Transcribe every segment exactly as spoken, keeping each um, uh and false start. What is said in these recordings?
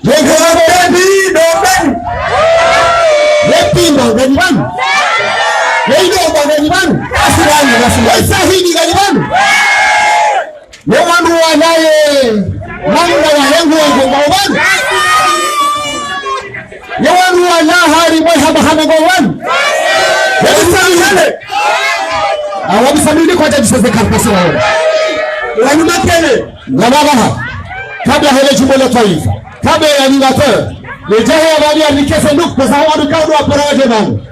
Ye Ngazidja ndo pvanu. Ye Mpimba ngani pvanu. Ye Ndomba ngani pvanu. Basi pvanu, basi pvanu. Ye Sahidi ngani pvanu. Ye wandru walawa ye manga ya lengo wa ngao pvanu. Ye wandru walawa hari mwe hama hama ngao pvanu. Ye Msamihane. Awa Msamihane kwadja djiseze kartasi wawo. Wanu makele. Ngapvapvaha, kabla hele djumba la twaifa, kabla ya animateur, le djahe ya bali ya nikese nuk, pesa wa wandru kaudru wa pora wa djemani.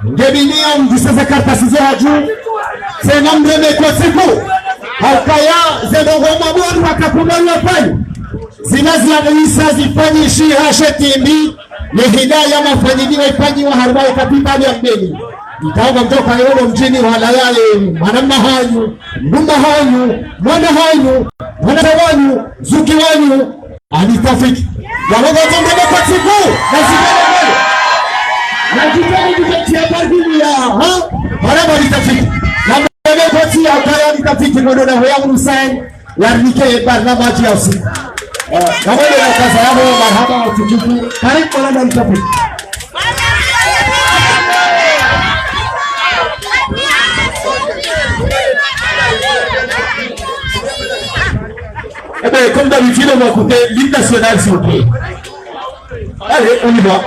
Nge biniyo mdjiseze kartasi ze hadju, tsena mreme kotsiku, haukaya ze ndrongoo mabondro wakakubali wa pvanu. Zina ziya misa zifanyishiha she timbi, ne hidaya mafanyiliwa ifanyiwa harumwa ye kapitali ya Mbeni. Ikawa mtoka yono mdjini walawa ye, mwana mma hanyu, mdrumma hanyu, mwana hanyu, mwana wanyu, zuki wanyu, Ali Tafiki. Walogo tondele kwa tsiku, na zikele mbele. Na zikele mbele ya barbimu ya, ha? Mwana Ali Tafiki. Na mbele kwa tsiku ya kaya Ali Tafiki, mwana na hoya unusaini. Yarnike barnamaji ya usiku. Eh, na wewe na kaza yako, marahaba wa tukufu. Karibu kwa lana mtapi. Eh ben, comme d'habitude, on va écouter l'hymne national, s'il vous plaît. Allez, on y va.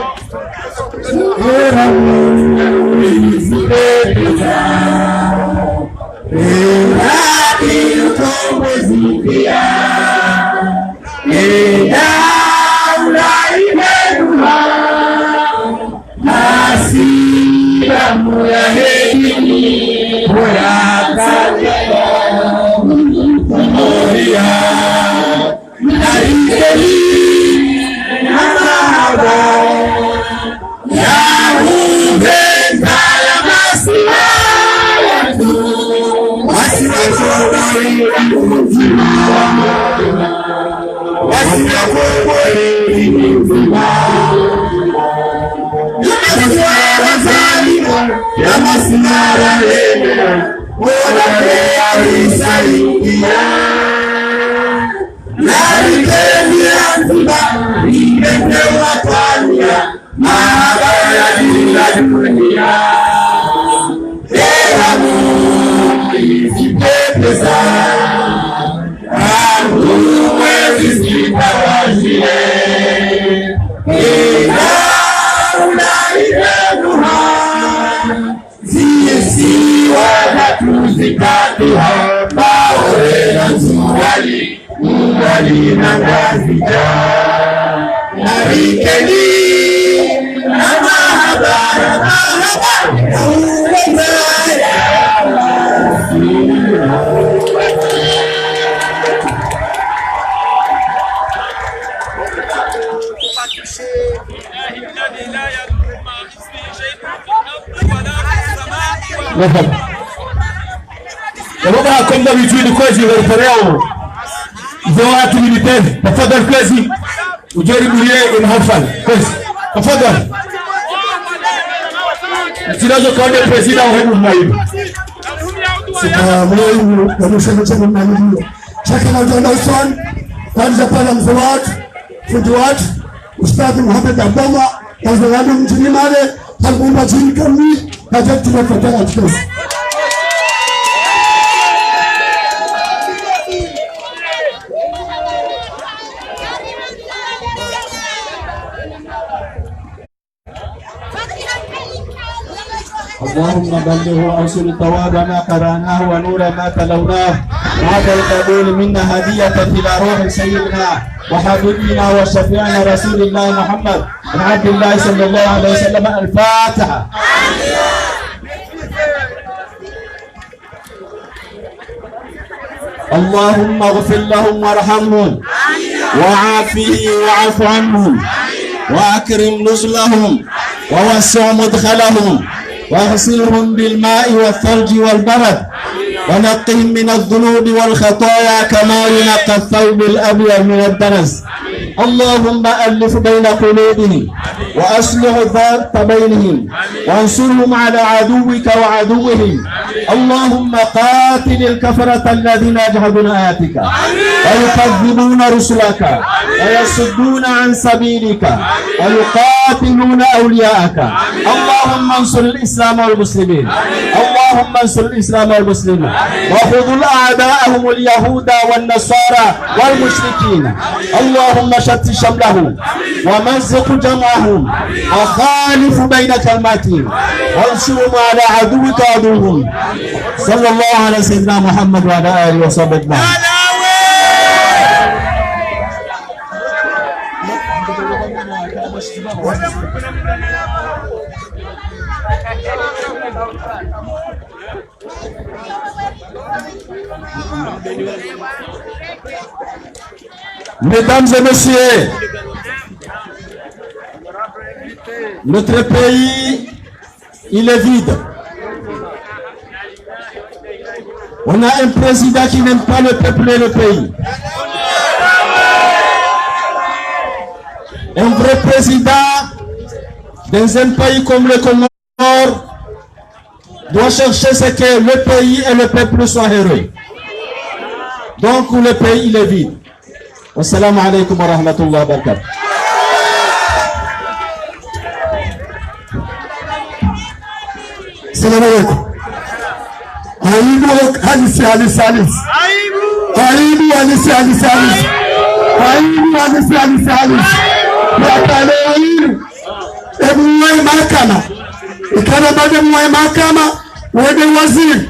Zisiwa za tuzikati hamba orena nzuwali, umbali na Ngazidja. Narikeni na mahaba, mahaba, na uweza ya Marahaba. Marahaba, comme d'habitude, kwezi, le frère, ils ont hâte militaire. Tafadhali kwezi, ujeri mulie in hafal. Kwezi. Tafadhali. Zinazo kaonde président wa hemu maibu. Sika maibu, ya mwisho mwisho maibu. Shaka na ujana usoni, kwanza pala mzee watu, fundi watu, Ustadh Mohamed Abdallah, kazi wadu mdjini Male, hagumba djini kami, kaja tuwa fatara tukosi. اللهم بلغه أوصل ثواب ما قرأناه ونور ما تلوناه. وهذا القبول منا هدية إلى روح سيدنا وحبيبنا وشفيعنا رسول الله محمد بن عبد الله صلى الله عليه وسلم. الفاتحة. اللهم اغفر لهم وارحمهم وعافهم واعف عنهم وأكرم نزلهم ووسع مدخلهم واغسلهم بالماء والثلج والبرد ونقهم من الذنوب والخطايا كما ينقى الثوب الأبيض من الدنس. اللهم ألف بين قلوبهم وأصلح ذات بينهم وانصرهم على عدوك وعدوهم. اللهم قاتل الكفرة الذين يجحدون آياتك ويكذبون رسلك ويصدون عن سبيلك ويقاتلون أولياءك. اللهم انصر الإسلام والمسلمين. اللهم انصر الإسلام والمسلمين. وخذل أعداءهم اليهود والنصارى والمشركين. اللهم شتت شملهم ومزق جمعهم وخالف بين كلماتهم وانصرهم على عدوك وعدوهم. صلى الله على سيدنا محمد وعلى آله وصحبه أجمعين. Mesdames et messieurs, notre pays, il est vide. On a un président qui n'aime pas le peuple et le pays. Un vrai président dans un pays comme le Comores doit chercher ce que le pays et le peuple soient heureux. Donc le pays, il est vide. Wassalamu alaikum wa rahmatullahi wa barakatuh. Salam alaikum. Aibu halisi, halisi, halisi. Aibu halisi, halisi, halisi. Aibu halisi, halisi, halisi. Pvwa leo hinu, e mwaye mahakama, ikana baada mwaye mahakama, wende waziri,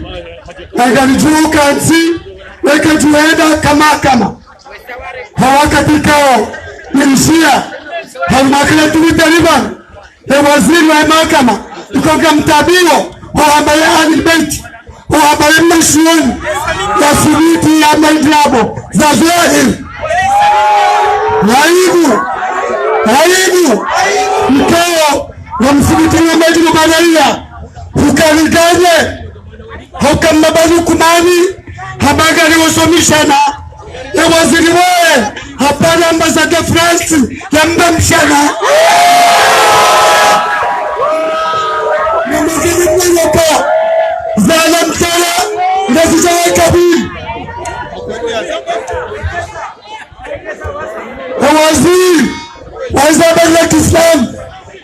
angalidjuwa ukantsi, weka djuwa enda ka mahakama. Ha wakati kao, ni mshia, ha mwaka ya tumi taliban, e waziri wa mahakama, iko ngamtabiwo, ho hamba ya Ahlul Bait, ho hamba ya mashuhuli, ya sibiti ya maidrabo, za zahir. Aibu, aibu, ikao, na msibiti ya maidrabo baraya, hukaligane, hukamba banu kumani, hamba ngari wosomishana, e waziri waye, hapvana ambassade de France, yamba mshana. Mama zini mwenye ka, zana mtala, ngazija kabili. E waziri, waziri wa Kiislamu,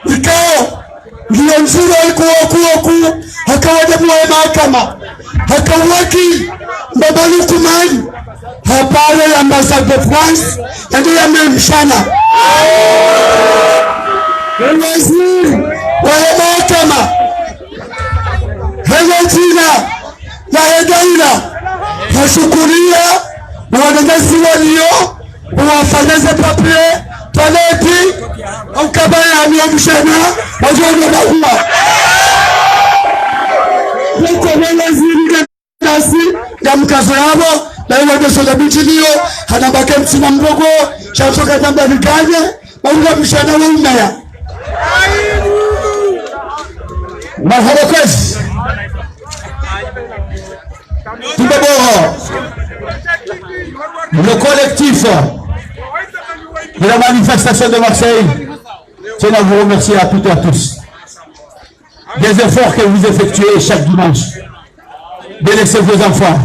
ikao, ngiyo ndziro ikuwa kuwa ku, haka wende mwaye mahakama, haka wakili, Mbaba Lukumani, hapvana ya ambassade de France, yende yambe mshana. E waziri, waye mahakama, hele dzina, lahe daula, hashukuriya, wananyasi waliyo, wafanya ze papier, toilette, au kabaya ya mshana, wajo wana makuwa. Yeko mwana ziri kasi, ya mkazo yabo, na iwa ndeso ya bitiliyo, hana bake mtsina mbogo, sha tsoka tamba nikanye, Maunga mshana wa unaya. Marhaba kwezi. Tout d'abord, le collectif de la manifestation de Marseille tient à vous remercier à toutes et à tous des efforts que vous effectuez chaque dimanche, de laisser vos enfants,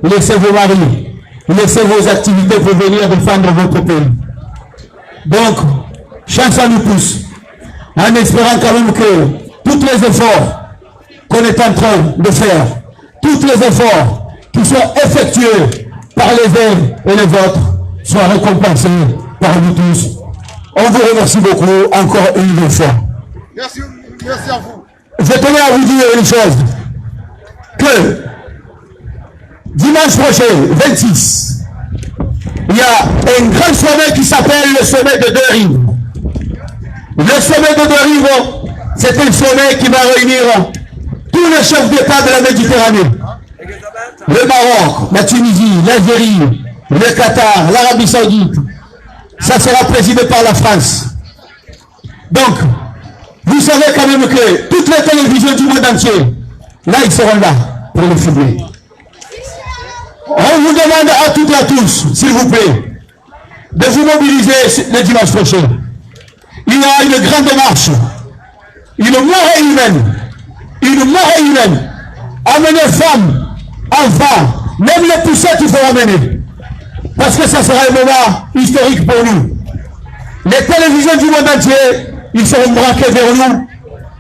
laisser vos maris, laisser vos activités pour venir défendre votre pays. Donc, chance à nous tous, en espérant quand même que tous les efforts qu'on est en train de faire, tous les efforts qui sont effectués par les uns et les autres soient récompensés par nous tous. On vous remercie beaucoup encore une nouvelle fois. Merci, merci à vous. Je tenais à vous dire une chose, que dimanche prochain, vingt-six, il y a un grand sommet qui s'appelle le sommet de Deux Rives. Le sommet de Deux Rives, c'est un sommet qui va réunir tous les chefs d'État de la Méditerranée. Le Maroc, la Tunisie, l'Algérie, le Qatar, l'Arabie Saoudite. Ça sera présidé par la France. Donc, vous savez quand même que toutes les télévisions du monde entier, là, ils seront là pour le filmer. On vous demande à toutes et à tous, s'il vous plaît, de vous mobiliser le dimanche prochain. Il y a une grande marche, une marée humaine, une marée humaine. Amenez femmes, enfants, même les poussettes, il faut amener. Parce que ça sera un moment historique pour nous. Les télévisions du monde entier, ils seront braqués vers nous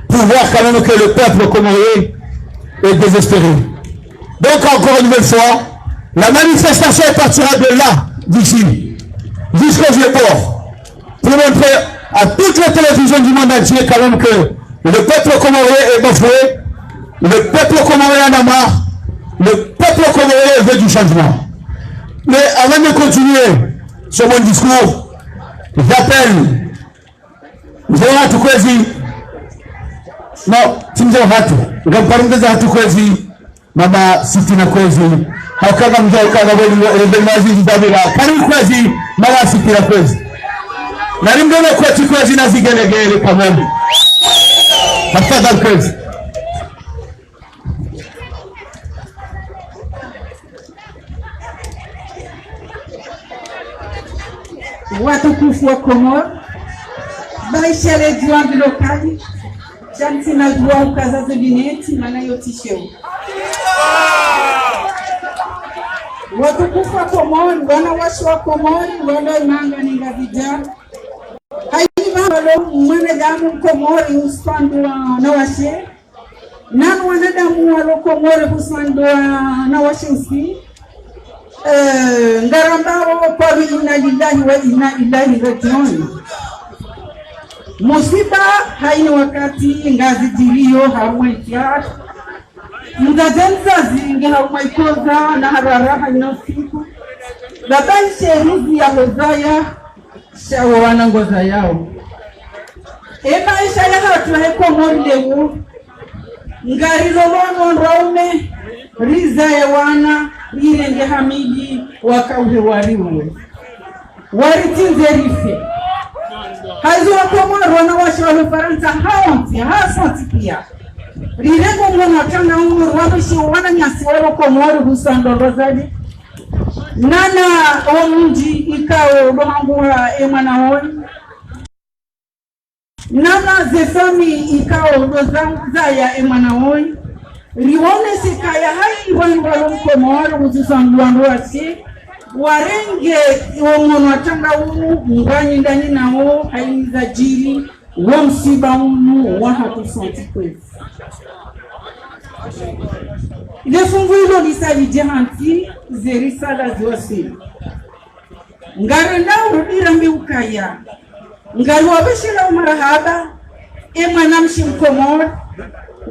pour voir quand même que le peuple comorien est désespéré. Donc, encore une nouvelle fois, la manifestation partira de là, d'ici, jusqu'au Vieux-Port, pour montrer à toutes les télévisions du monde entier quand même que le peuple comorien est bafoué, le peuple comorien en a marre, le peuple comorien veut du changement. Mais avant de continuer sur mon discours, j'appelle Mze wahatru Kwezi. Non, tsi mze wahatru. Ngamparo mze wahatru Kwezi. Mama Sifina Kwezi. Hauka ngamdjuwa uka ngapvo lelo mazi ndabila. Karibu Kwezi, Mama Sifina Kwezi. Nari mdrone koti Kwezi na zigelegele kamwe. Tafadhali Kwezi. Watukufu wa Komori, baisha le djuwa mbilo kali, sha ntsina djuwa ukaza ze lunette, mana yo tsi sheo. Watukufu wa Komori, wanawashe wa Komori, walo Imanga ni Ngazidja. Haina walo mwanadamu Mkomori uswandwa na washe. Nanu wanadamu walo Komori huswandwa na washe usi. Eh, ngarambao kwa inna lillahi wa inna ilaihi rajiun. Musiba haina wakati ngazidjiriyo harumwa itiari. Mdzadze mzazi nge harumwa ikoza na harara haina usiku. Baba ishe rizi ya hozaya, sha wo wana ngozayao. E maesha yahatru he Komori leo, ngarilolwao no wandruwaume, rizaye wana, rirenge hamili, wakauhe wariuwe. Waritsindze rife. Hayizo wa Komori wanawashe wa Farantsa, hawontsi, hasontsi piya. Rirenge mwana wa tanga unu, riwapveshe wananyasi walo Komori, huswandwa ndozali. Nana wo mdji ikao ndo hanguha e mwana woyi. Nana ze famiyi ikao ndo za-, zaya e mwana woyi. Riwonese kaya hayi wandru walo Mkomori, hususwani wandru washe, warenge wo mwana wa tanga unu, ngwanyindani nawo, hayi zadjiri, wo msiba unu wahatru sontsi Kwezi. Ile fungu ilo lisalidje hantsi, ze risala ziwaswili. Ngarendao rudi rambe ukaya, ngariwapveshelao marahaba, e mwanamshe Mkomori,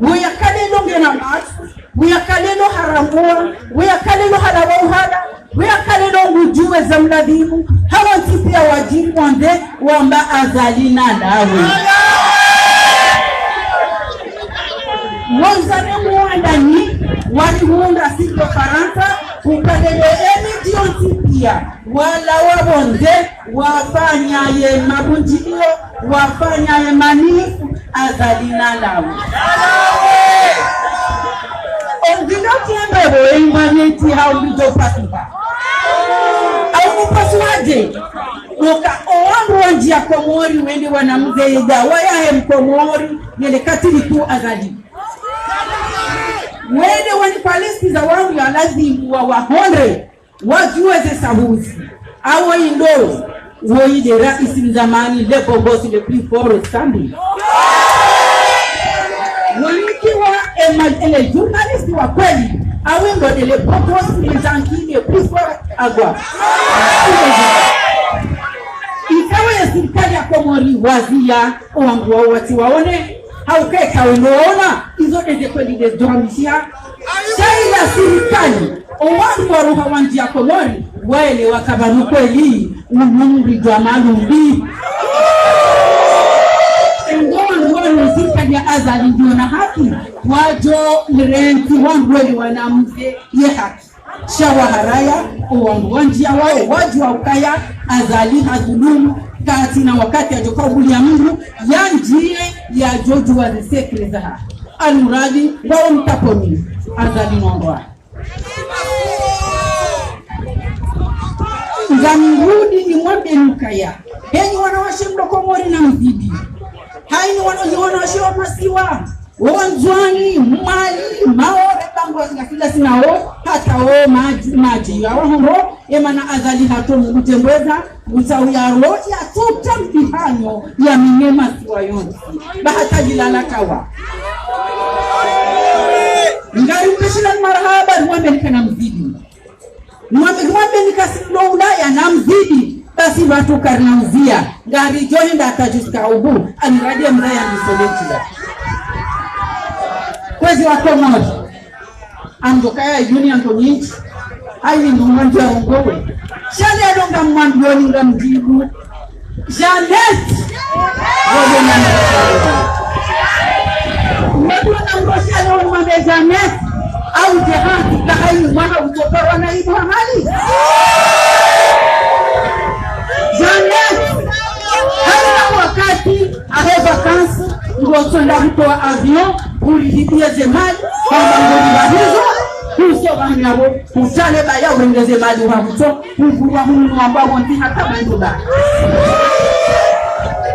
wo yakalelo ngena matso, wo yakalelo harambua, wo yakalelo halawa uhala, wo yakalelo ngudjuwe za mladhimu, hawontsi piya wadjiri wandze, wamba Azali nalawe. Wondzane muwandani, warihundra sisi wa Farantsa, ukalele e midji yontsi piya, walawa pvondze, wafanya ye mabundjilio, wafanya ye manifu, Azali nalawe. Onzinga kiambe bo, e mba neti hau mbijo pasuha. Au mupasuhaje? Noka, o wandru wandjiya Komori, wende wanamze yeda, wayahe Mkomori, yele katili tu Azali. Wende wani kwa liste za wandru ya lazimu wawahondre, wadjuwe ze sabuzi. Awo indo, woyi nde raisi mzamani, le beau gosse le plus fort au Sambi. Wanikiwa ema-, ele journaliste wa kweli, awe ndo nde le beau gosse, le gentil, le plus fort à Gwa. Ikawe sirikali ya Komori waziya, o wandru wao watsi waone, hauka eka wendo waona, izo ndeze kweli nde zidjo hamishiha. Sha ila sirikali, o wandru waruha wandjiya Komori, waelewa ka pvanu kweli, unu mridjwa malumbi. Endo wandru wanu sirikali ya Azali ndiyo na haki, wadjo renti wandru weli wanamze ye haki. Sha waharaya, o wandru wandjiya wao, wadjuwa ukaya, Azali hadhulumu, katsina wakati yadjo kaubuliya mndru, yandjiye, yadjo djuwa ze secret zaha. Almuradi, ngwao mtaponi, Azali nondwa. Ngamrudi nimwambe nukaya, enyi wanawashe mlo Komori namzidi. Hayini wana, wanawashe wa masiwa, wo Ndzuani, Mwali, Maore, Bangwe, ngasi nda sinawo, hata wo Madju, Madji, ya wahuro, emana Azali hatru mdjembweza, utsawu yaro, ya tuta mbihanyo, ya mine masiwa yontsi. Ba hata lilala kawa. Ngari mpveshela marahaba, nimwambe nika namzidi. Mwambe, mwambe nikasi ndo Ulaya namzidi, basi wandru kari namziya, ngaridjo henda hata jusqu'au bout, almuradi mzaya nisoletila. Kwezi wa Komori, amdjo kaya yuni anto nyinji, ayi ndo mwandzi ya rongowe. Shani ya donga mwambioni ngamdjibu. Jeannette. Wewe na mrosha leo mwambe Jeannette. Au Jehan, ka hayini mwaha utsoparwa na ibu hamali. Jeannette. Hayina wakati, ahe vacances, ngotsonda hutowa avion, ulihipviye ze mali, kwamba ngoli bahizo, kuso bahanyabo, kutale baya urenge ze mali wa mtso, kugurwa hunu wamba wontsi hata banduba.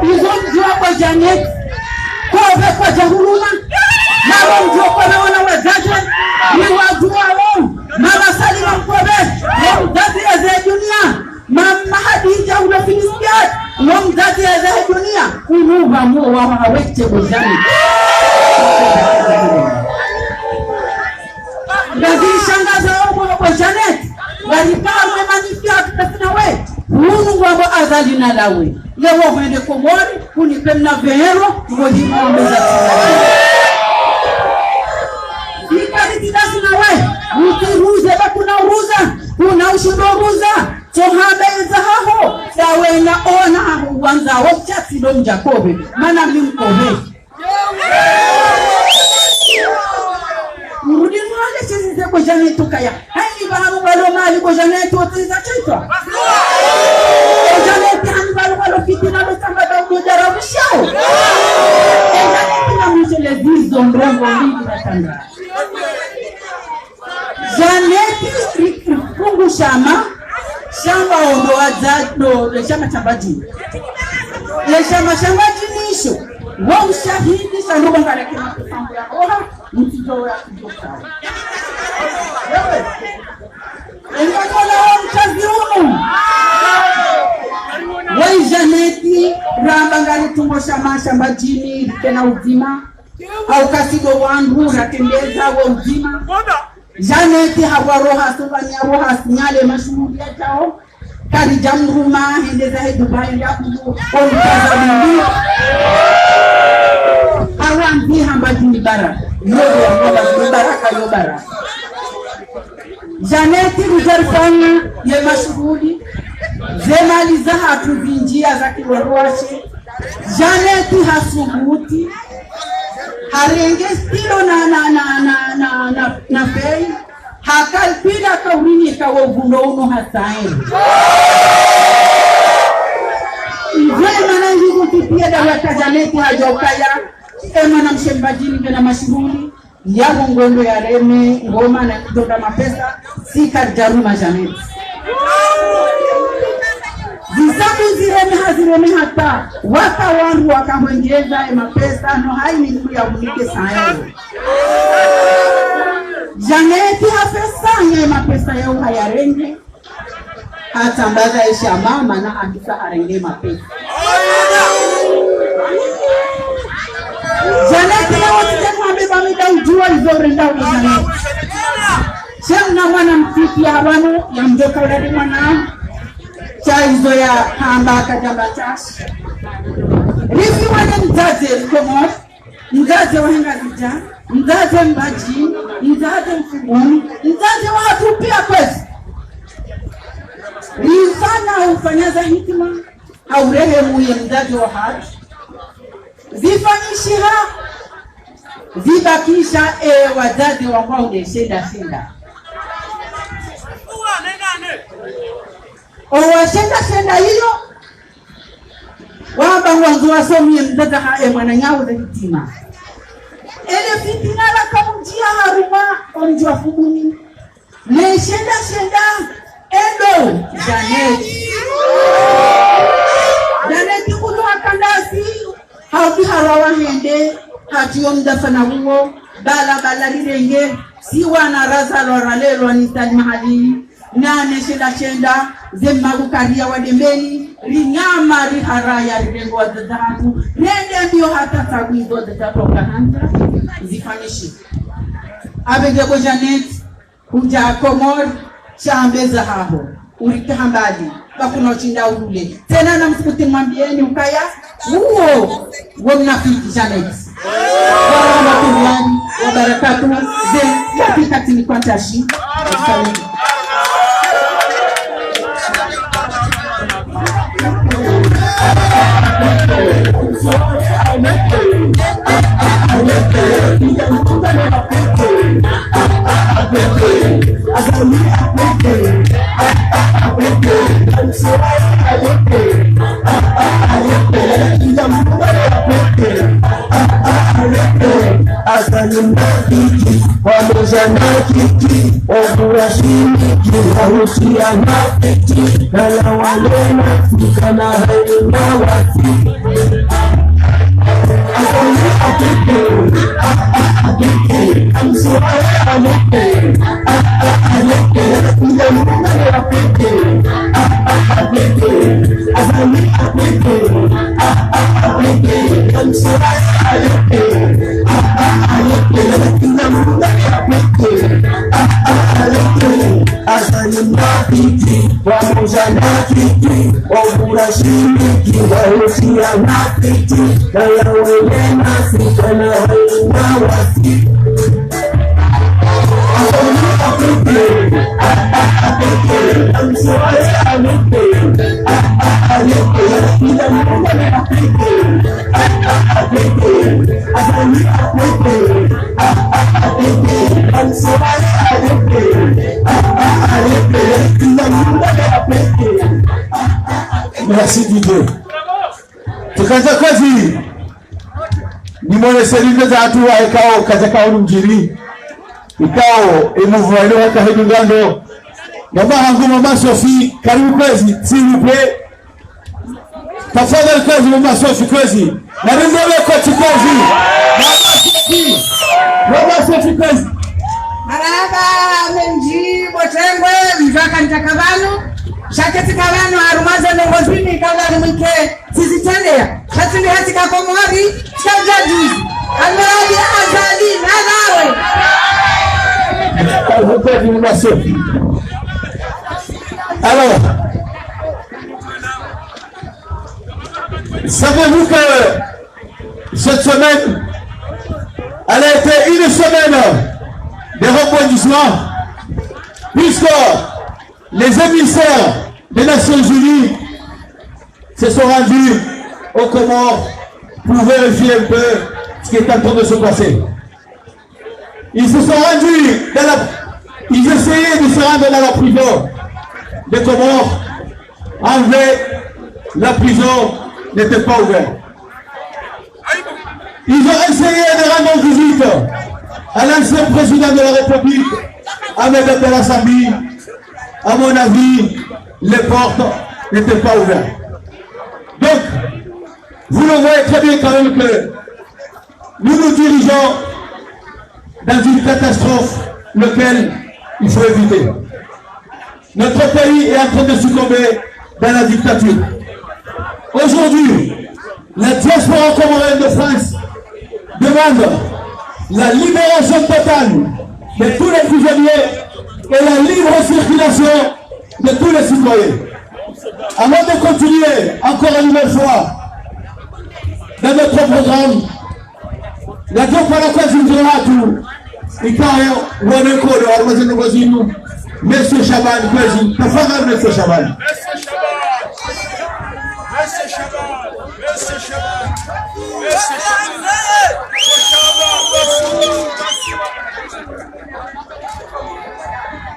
Izo mdjuwa kwa Jeannette, kove kwadja huruma, nabo mdjuwa kwa na wana wadzadze, ni wadjuwa wo, mama Salima Mkobe, wo mdzadze ya ze dunia, mama Hadidja ulo Filistiat, wo mdzadze ya ze dunia, unu ba mo wa wa wetse bo Jeannette. Ngazishangaza obo bo Jeannette, walipa mwe manifia kutafuna we, unu ngwabo Azali na lawe. Lewo hwende Komori, kuni pemna vero, ngo himo mbeza tuna. Ikari titafuna we, uti ruze ba kuna uruza, kuna ushindo ruza, tsohambe eza haho, dawe na ona haho wanza wo chati lo mdjakobe, mana mimkobe. Mrudi mwale chizize kwa Jeannette ukaya. Hayini ba hamu balo mali kwa Jeannette wote za chitwa. Kwa Jeannette hani balo balo fitina lo samba da udo jara mshao. Kwa Jeannette na mshele zizo mrengo mbili na tanda. Jeannette ri-, rifungu shama, shama ondo wadza, do, le shama sha Mbadjini. Le shama sha Mbadjini isho, wo ushahidi, sha ndo bangala kema kusambu ya oha, mtsidjo ya kudjoka. Wewe, enga kola wa mkazi unu. Wewe Jeannette, ramba ngari tungo shama sha Mbadjini, kena udzima. Au kasi do wandru ratembeza wo udzima. Jeannette hawa roha sovanya roha sinyale mashuhuli ya tao. Kari jamruma, hende za he Dubai, nda kudu, omkaza bimbi. Hawa mbi hamba dini bara. Yo, yo, yo, yo, baraka, yo, baraka. Jeannette, rujarifanya ye mashuhuli, ze mali za hatru zinjia za kiwaruwashe. Jeannette hasubuti, harenge stilo na, na, na fei, hakalpila kaurini ka wo uvundo unu hasaini. Mzee mana njugu tipia da waka Jeannette hajokaya, e mwana mshe Mbadjini ngena mashuhuli, ya bongondo ya reme, ngoma na kudonda mapesa, sika jaruma Jeannette. Zisabu zireme hazireme hata, waka wandru waka hwengeza e mapesa, no hayini ndu ya unike sayo. Jeannette hafesa ye mapesa ya uhayarenge, hatsambaza e shama, mana handisa harenge mapesa. Jeannette, na wote tena wambe ba mida udjuwa izo renda u Jeannette. Shem na mwana mtiti ya wanu, ya mdjoka ulari mwana. Sha izo ya hamba kadjamba sha. Rifi wane mdzadze Komori. Mdzadze wa Ngazidja, mdzadze Mbadji, mdzadze Mfumuni, mdzadze wa hatru pia kwezi. Rifanya ufanya za hikima, ha urehemu ye mdzadze wa hatru. Zifanyishiha, zibakisha e wadzadze wa ngwao nde shenda shenda. O wa shenda shenda iyo, wamba ngwandzo wasomiye mdzadze ha e mwananyawo ze fitina. Ele fitina la kaunjia harumwa omdji wa Fumuni. Ne shenda shenda, Endo, Jeannette. Jeannette kunu hakandasi, hauki halawa hende, hatiyo mdafana huo, bala bala rirenge, si wana razalwa ralelwa ni Salim Ali, nane shenda shenda, ze magu kariya wa Dembeni, rinyama riharaya rirengo wa dada hatu, rende mbio hata sabu izo dada toka hanza, zifanishi. Abege ko Jeannette, Hudja Komori, shambe zahaho, urike hambali, pvakuna ushinda urule. Tsena na msukuti mwambieni ukaya, uwo, wo mnafiki Jeannette. Warahmatullahi wabarakatuh, ze, yapika tini kwa ntashi. Salam. Azali mnafiki, wamoja na Kiki, wabuwa shimiki, wahushia mafiti, na la wale mafika na haina wasi. Azali mnafiki, mnafiki, mnafiki, mnafiki, mnafiki, mnafiki, Azali mnafiki. Azali mnafiki, wamoja na Kiki, wabuwa shimiki, wahushia mafiti, na la wale mafika na haina wasi. Merci Didier. Tukaza kazi. Ni mwana selinde za hatu wa ikao, kaza kao mdjiri. Ikao, e mouvement ile waka hedu ngando. Mama hangu, Mama Sophie, karibu kwezi, s'il vous plaît. Tafadhali kwezi, Mama Sophie, kwezi. Na rimbo le kwa chikazi. Mama Sophie. Mama Sophie, kwezi. Marahaba, mendji, bo tengwe, mdjwaka nitaka pvanu. Shaketi ka pvanu, harumwa ze ndrongoo zini, kabla nimwike. Sisi tende, shatsi ndi hati ka Komori, shadjadji. Almuradi Azali, na nawe. Alors, savez-vous que cette semaine, elle a été une semaine de rebondissement, puisque les émissaires des Nations Unies se sont rendus aux Comores pour vérifier un peu ce qui est en train de se passer. Ils se sont rendus dans la, ils essayaient de se rendre dans la prison des Comores. En vain, la prison n'était pas ouverte. Ils ont essayé de rendre visite à l'ancien président de la République, Ahmed Abdallah Sambi. À mon avis, les portes n'étaient pas ouvertes. Donc, vous le voyez très bien quand même que nous nous dirigeons dans une catastrophe, laquelle il faut éviter. Notre pays est en train de succomber dans la dictature. Aujourd'hui, la diaspora comorienne de France demande la libération totale de tous les prisonniers et la libre circulation de tous les citoyens. Avant de continuer encore une nouvelle fois dans notre programme, ngamdjo pvara kwezi mdjira hatru, ikao wana nkolo, harumwa ze ndrongoo zinu. Monsieur Shaban, kwezi, tafadhali, Monsieur Shaban.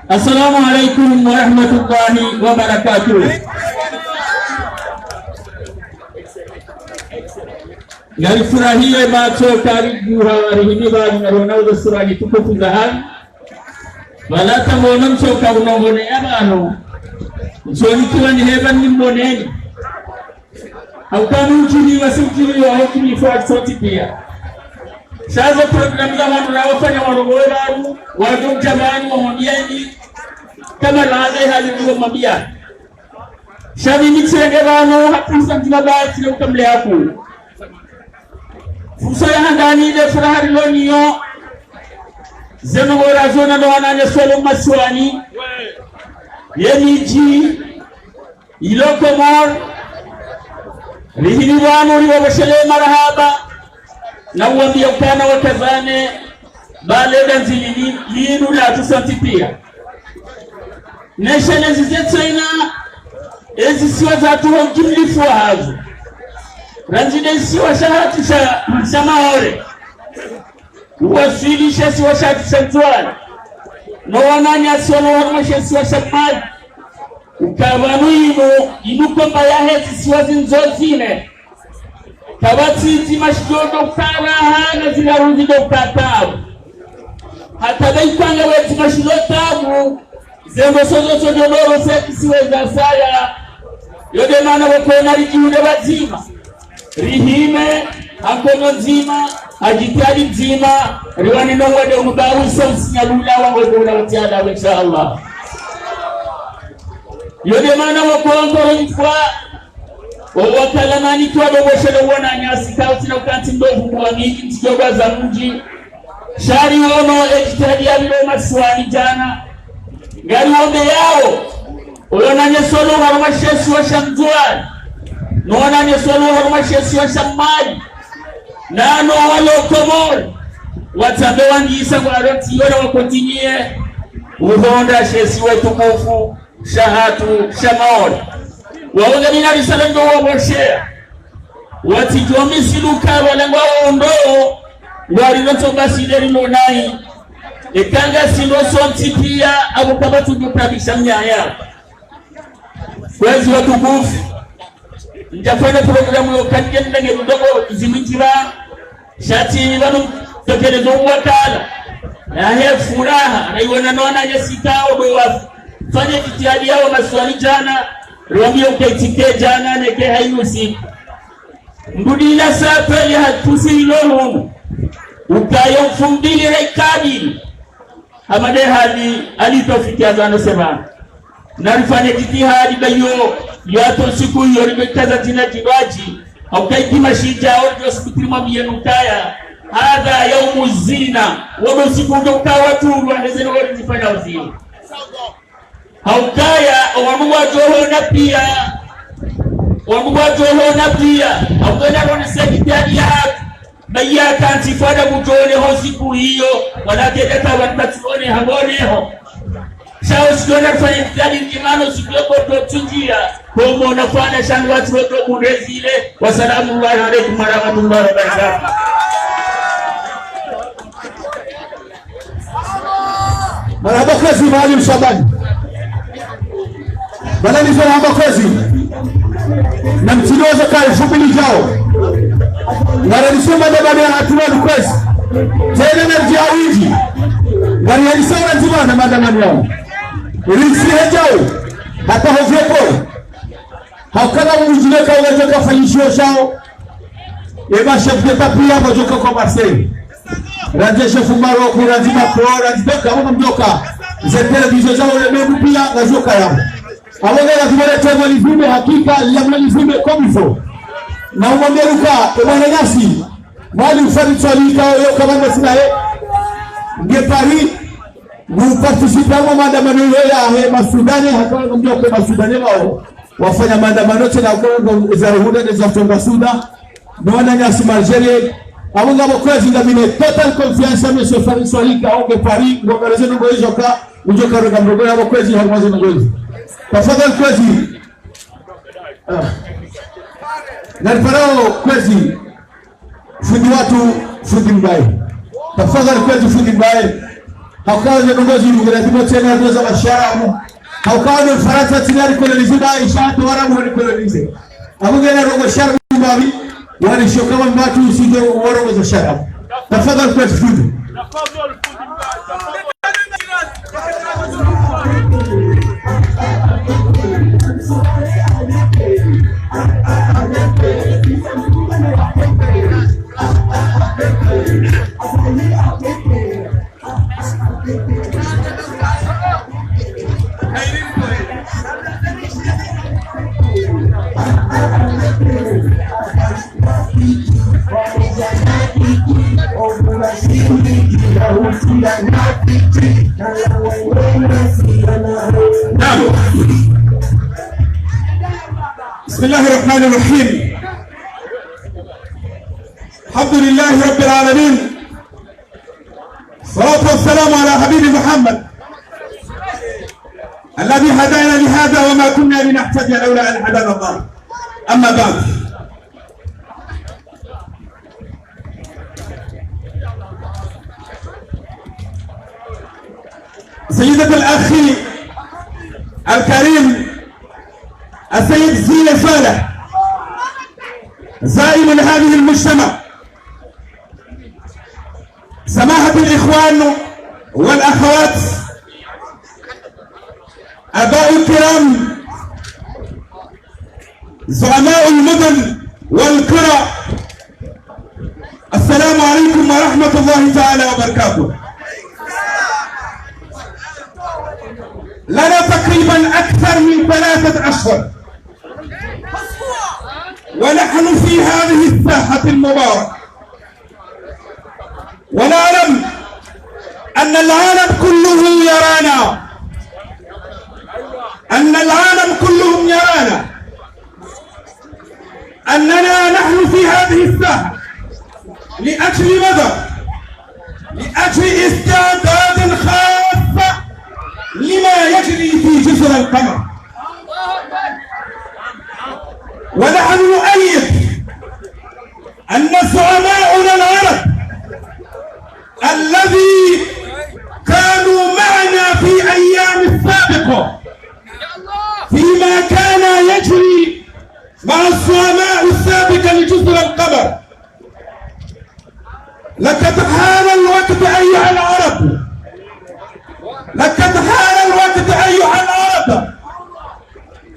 Assalamu alaikum warahmatullahi wabarakatuh. Ngarifurahiyo matso karibu hawa rihimi pvanu na rona uzo sura ni tukufu za hali. Pvala ta mwono mtsoka unongone ya pvanu. Soni kiwa ni heba ni mboneni. Haukana udjiliwa si udjiliwa, hauki ni fwa sontsi pia. Sha zo programu za wandru na wafanya warongowe pvanu, wadjo mdja pvanu, wamwambieni, kama laza hali ndiyo mwambia. Sha mi nitsenge pvanu, hapvasa ndjina bati, leo kamle haku. Fursa ya handani nde furaha rilo nayo. Zinu bora zona no wananyasi walo masiwani. Ye midji ilo Komori. Rihini pvanu riwapvoshelee marahaba. Na uwambia ukana wakazane. Bale dandzi linu latru sontsi pia. Neshelezi ze tsena, ezisiwa zatru ho mdjimlifu wahazo. Randzi nde isiwa shahatru sha, sha Maore. Uwaswili she isiwa shahatru sha Ndzuwani. No wananyasi walo harumwa she isiwa sha Mwali. Uka pvanu inu, inu komba yahe zisiwa zindzo zine. Kapvatsi dzima shidjo ndo ukaya raha na zila rundzi ndo ukaya tabu. Hata pvwa ikwanga we dzima shilo tabu, zendo sozo sozo ndoro se kisiwe za saya. Yo nde mana wakona ridjihundre pvadzima. Rihime, ha nkono ndzima, ha djitihadi ndzima, riwane no wade unubahu so msinya lula wa ngobula wa tiada, insha Allah. Yo nde mana wakona nkoro mfwa, owakala mani twa dobo shele wananyasi kauti na ukanti ndo vuku wa miki ntsi djo bwaza mdji. Sha ri wono edjitihadi ya pvilo masiwani djana. Ngari wombe yawo. Owananyasi walo harumwa she isiwa sha Ndzuwani. No wananyasi walo harumwa she isiwa sha Mwali. Nano walo Komori. Watsambe wandisa kwa aroti yona wakontinye. Uhondra she isiwa tukufu. Shahatru, sha Maore. Wawo ngamina risala ndo wapvoshea. Watsidjo misiluka walangwa wondo, ngwari no tso basi leri no nayi. Eka ngasi ndo sontsi pia, apvo kapvatsu djo prabisha mnyaya. Kwezi watukufu. Ndjafanya programu yo kandje ndenge mdogo zimwinjira. Sha tsi pvanu mtekelezo wakala. Yahe furaha, raiwona no wananyasi kawo bwe wafanye djitihadi yawo masiwani djana, riwambiye uka itsike djana, neke hayinu siku. Mbudi ila sapeli hatrusi ilo hunu. Ukayo mfumbili rekabili. Hama nde hali, hali tofiki ya zano sema. Na rifanye djitihadi bayo, yato siku iyo ribekaza dzina djibadji, hauka idima shidja, ori djo sibitiri mwambiye nukaya, hadha yaumu zina, wono siku udjo ukawa turu, waheze no ori zifanya uzini. Haukaya, owanu wadjo hona pia, owanu wadjo hona pia, haukaya rone sekitari ya, Baya kantsi fwada mudjone ho siku iyo, wala kede tawa ntatsuone haboneho. Sha wo siku yo na rifanye mtihani ndjimano siku yo kodo tsundjia, komo na fwana shanu watsu wodo mundezile. Wasalamu alaikum warahmatullahi wabarakatuh. Marahaba kwezi Maalim Shabani. Bana nizo marahaba kwezi. Na mtsidoza ka elfu mbili djao. Ngara nisema da bana ya hatuna kwezi. Tsena na djao indji. Ngari ya nisema ndzima na madamani yao. Risi he djao. Hata hovyo po. Haukana mdjine ka uwezo kafanyishiwa shao. Eba chef d'État pia, wadjoka kwa Marseille. Randzi chef Maroc, randzi Macron, randzi doka, wana mdjoka. Ze télévision za ulemengu pia, ngazidjoka yao. Abo ngela zibole tebo livime, hakika, liamle livime, comme il faut. Na umwambe uka, ebwana nasi. Mwali ufari tswalika, yo kamanda sina ye. Nge Paris, ngu participer mwa maandamano yo yahe Masudani, haka mdjoka Masudani wao. Wafanya maandamano tsena kwa za Rwanda ne za Tonga Sudan. No wananyasi Algérie. Abo ngabo kwezi ngamina total confiance ya Monsieur Farid Swalika, onge Paris, ngo ngareze nongo izo ka, udjo karoga mrogo yabo kwezi, harumwa ze nongo izo. Tafadhali kwezi. Ah. Naliparao kwezi. Fundi watru, fundi mbaye. Tafadhali kwezi fundi mbaye. Haukawa ze nongo zi ngira zimo tsena ndo za masharabu. Haukawa ne Farantsa tsina ni kolonize mbaye, sha hata Warabu ni kolonize. Abo ngena rongo sharabu mbabi, wali shoka mba watru usindo warongo za sharabu. Tafadhali kwezi fundi. نعم. بسم الله الرحمن الرحيم. الحمد لله رب العالمين. الصلاة والسلام على حبيب محمد الذي هدانا لهذا وما كنا لنهتدي لولا أن هدانا الله. أما بعد. سيدة الأخ الكريم السيد زين صالح، زعيم هذه المجتمع، سماحة الإخوان والأخوات، آباء الكرام، زعماء المدن والقرى، السلام عليكم ورحمة الله تعالى وبركاته. لنا تقريبا أكثر من ثلاثة أشهر ونحن في هذه الساحة المباركة، ونعلم أن العالم كله يرانا، أن العالم كلهم يرانا، أننا نحن في هذه الساحة لأجل ماذا؟ لأجل استعداد خاص لما يجري في جزر القمر. ونحن نؤيد أن زعماؤنا العرب الذي كانوا معنا في أيام السابقة فيما كان يجري مع الزعماء السابقة لجزر القمر، لقد حان الوقت أيها العرب، لقد حان الوقت أيها العرب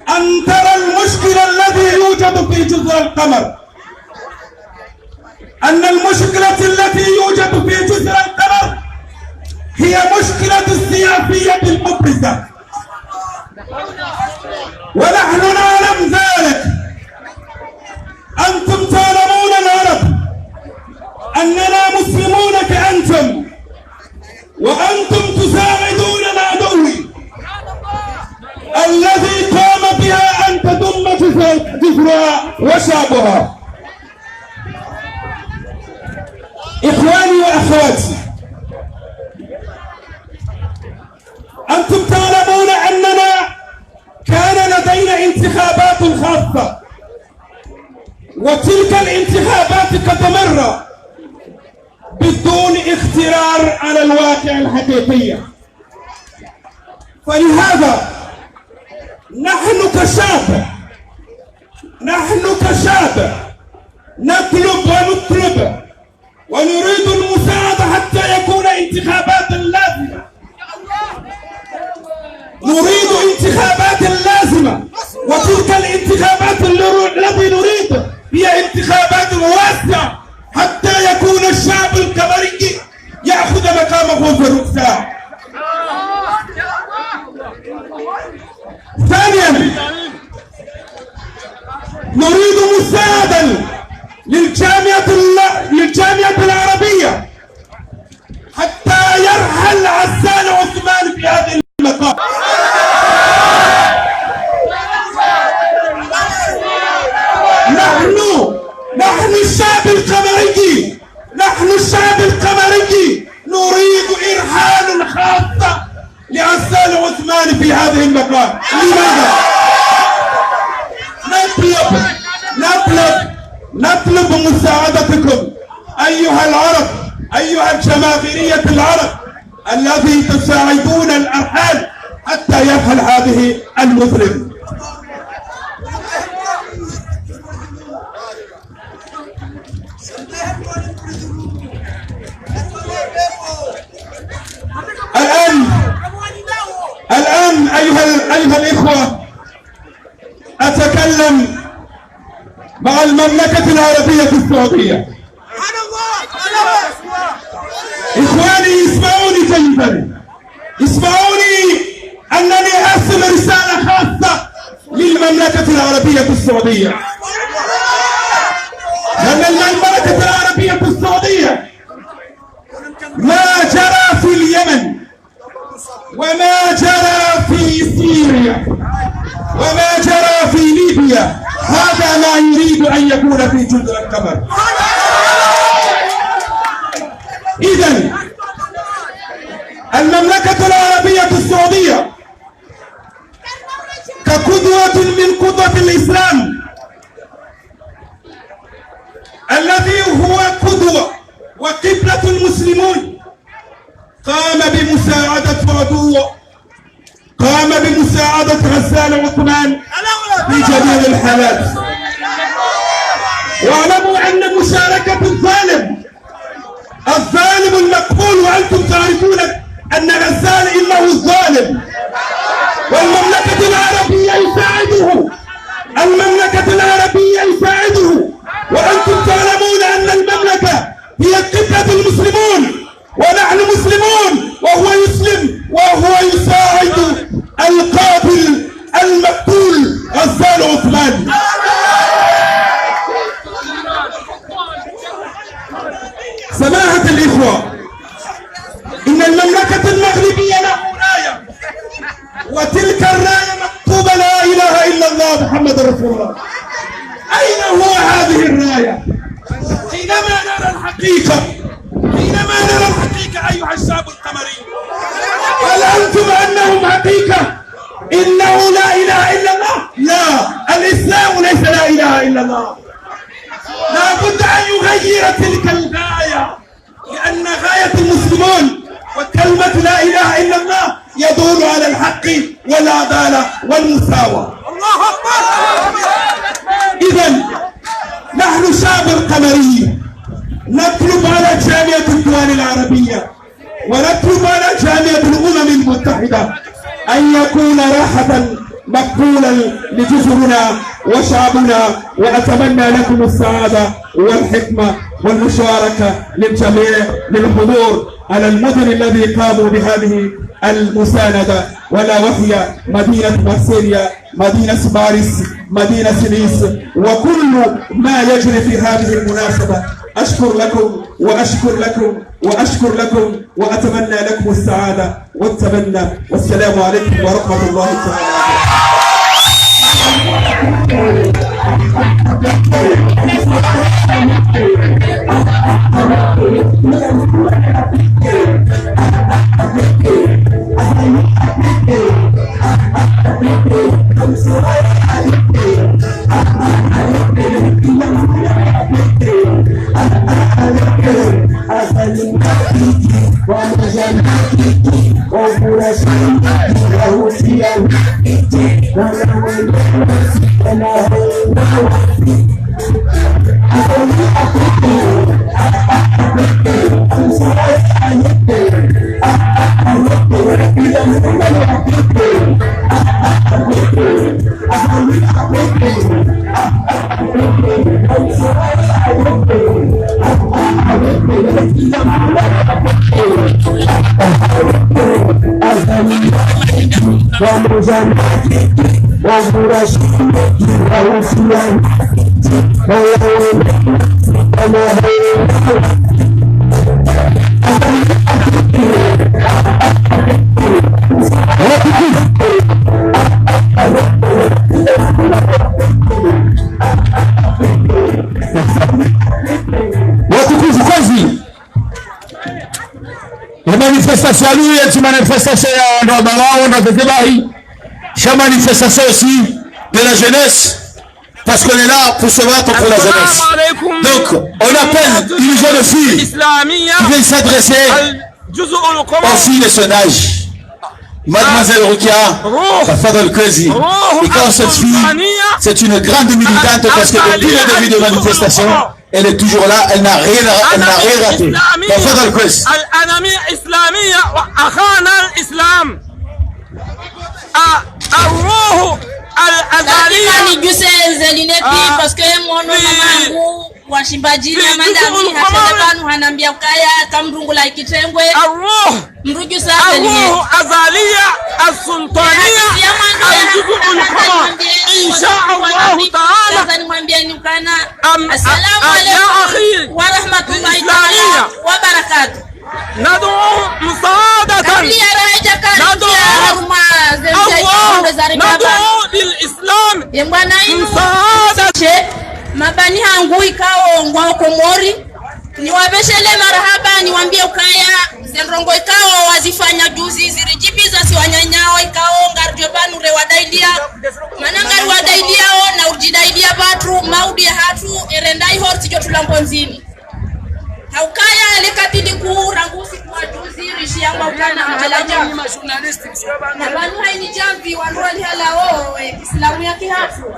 أن ترى المشكلة الذي يوجد في جزر القمر، أن المشكلة التي يوجد في جزر القمر هي مشكلة سياسية مفزعة، ونحن نعلم ذلك. أنتم تعلمون العرب أننا مسلمون كأنتم، وأنتم تساعدون العدو الذي قام بها أن تضم جزر-، جزرها وشعبها. إخواني وأخواتي، أنتم تعلمون أننا كان لدينا انتخابات خاصة، وتلك الانتخابات قد مرت بدون اختبار على الواقع الحقيقي. فلهذا نحن كشعب، نحن كشعب نطلب ونطلب ونريد المساعدة حتى يكون انتخابات لازمة. نريد انتخابات لازمة، وتلك الانتخابات اللي رو-، التي نريد هي انتخابات واسعة حتى يكون الشعب القمري يأخذ مقامه في الرؤساء. ثانيا، نريد مساعدة للجامعة ال-، للجامعة العربية حتى يرحل عسال عثمان في هذه المقام. نحن، نحن الشعب القمري، نحن الشعب القمري نريد إرحال خاص لعسال عثمان في هذه المقام. لماذا؟ نطلب، نطلب، نطلب مساعدتكم أيها العرب، أيها الجماهيرية العرب الذي تساعدون الأرحال حتى يرحل هذه المسلم. الآن، الآن أيها ال-، أيها الإخوة، المملكة العربية السعودية. إخواني، اسمعوني جيدا. اسمعوني، أنني أرسل رسالة خاصة للمملكة العربية السعودية. لأن المملكة العربية السعودية ما جرى في اليمن وما جرى في سوريا وما جرى في ليبيا، هذا ما يريد أن يكون في جزر القمر. إذن المملكة العربية السعودية كقدوة من قدوة الإسلام، الذي هو قدوة وقبلة المسلمون، قام بمساعدة عدو، قام بمساعدة غزال عثمان في جميع الحالات. واعلموا أن مشاركة الظالم، الظالم المقهور، وأنتم تعرفون أن غزال إنه الظالم، والمملكة العربية يساعده، المملكة العربية يساعده، وأنتم تعلمون أن المملكة هي قبلة المسلمون، ونحن مسلمون، وهو يسلم وهو يساعد القاتل المقتول غزال عثمان. سماحة الإخوة، إن المملكة المغربية له راية، وتلك الراية مكتوبة لا إله إلا الله محمد رسول الله. أين هو هذه الراية؟ حينما نرى الحقيقة، حينما نرى الحقيقة أيها الشعب القمري، هل أنتم أنهم حقيقة؟ إنه لا إله إلا الله؟ لا، الإسلام ليس لا إله إلا الله. لا بد أن يغير تلك الغاية، لأن غاية المسلمون وكلمة لا إله إلا الله يدور على الحق والعدالة والمساواة. الله أكبر. إذن نحن شعب القمري نطلب على جامعة الدول العربية ونطلب على جامعة الأمم المتحدة أن يكون راحة مقبولا لجزرنا وشعبنا، وأتمنى لكم السعادة والحكمة والمشاركة للجميع للحضور على المدن الذي قاموا بهذه المساندة، ولا وهي مدينة مارسيليا، مدينة باريس، مدينة نيس، وكل ما يجري في هذه المناسبة. أشكر لكم وأشكر لكم وأشكر لكم، وأتمنى لكم السعادة والتمنى. والسلام عليكم ورحمة الله تعالى وبركاته. Watukufu, kwezi. Ye manifestation ya leo, ye tsi manifestation ya wandru wa baraza, wandru wa tetebahi. C'est manifestation aussi de la jeunesse, parce qu'on est là pour se battre pour la jeunesse. Donc, on appelle une jeune fille qui vient s'adresser aux filles de son âge. Mademoiselle Rukia, tafadhali kwezi. Et quand cette fille, c'est une grande militante, parce que depuis le début de manifestation, elle est toujours là, elle n'a rien, elle n'a rien raté. تفضل كويس. الأنامي الإسلامية وأخانا الإسلام. أ-، الروح Al-Azaliya. Lazima nidjuse nze line pi, ah, parce que mwono mamangu wa Shimbadjini, fi Mandami, juz'ul hashele qamar, pvanu hanambia ukaya kamdrungula ikitengwe. Ar-ruh. Mdru djusa nze line. Ar-ruh Azaliya As-Sultaniya. Al-juz'ul qamar. Insha Allahu Ta'ala. Sasa nimwambieni ukana. Am-, assalamu alaikum wa rahmatullahi ta'ala wa barakatuh. Nad'u musa'adatan. Kabla ya raha idjakana, nad'u, Allah, nad'u lil Islam. Ye bwana inu. Musa'adatan. She, mabani hangu ikao ngwao Komori. Niwapveshele marahaba, niwambie ukaya, ze ndrongoo ikao wazifanya juzi, ziridjibiza si wananyao, ikao ngaridjo pvanu rewadailia. Mana ngariwadailiao, na uridjidailia pvatru, maudhui yahatru, erenda iho ritsidjo tula mpondzini. Haukaya le katili kuu rangu usiku wa juzi, rishia mwa ukana mahala djamvi. Na pvanu haini djamvi, wandru walihalao, eh, Islamu ya kihatru.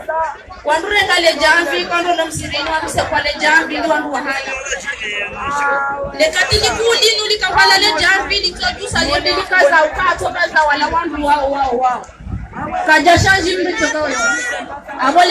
Wandru renga le djamvi, kwandro no msirini, wandru sekwa le djamvi, ndi wandru wahala. Le katili kuu linu likahwala le djamvi, litsodjusa limbi likaza uka, tokaza wala wandru wao, wao, wao. Kadja shandji mdru toka wao. Abo le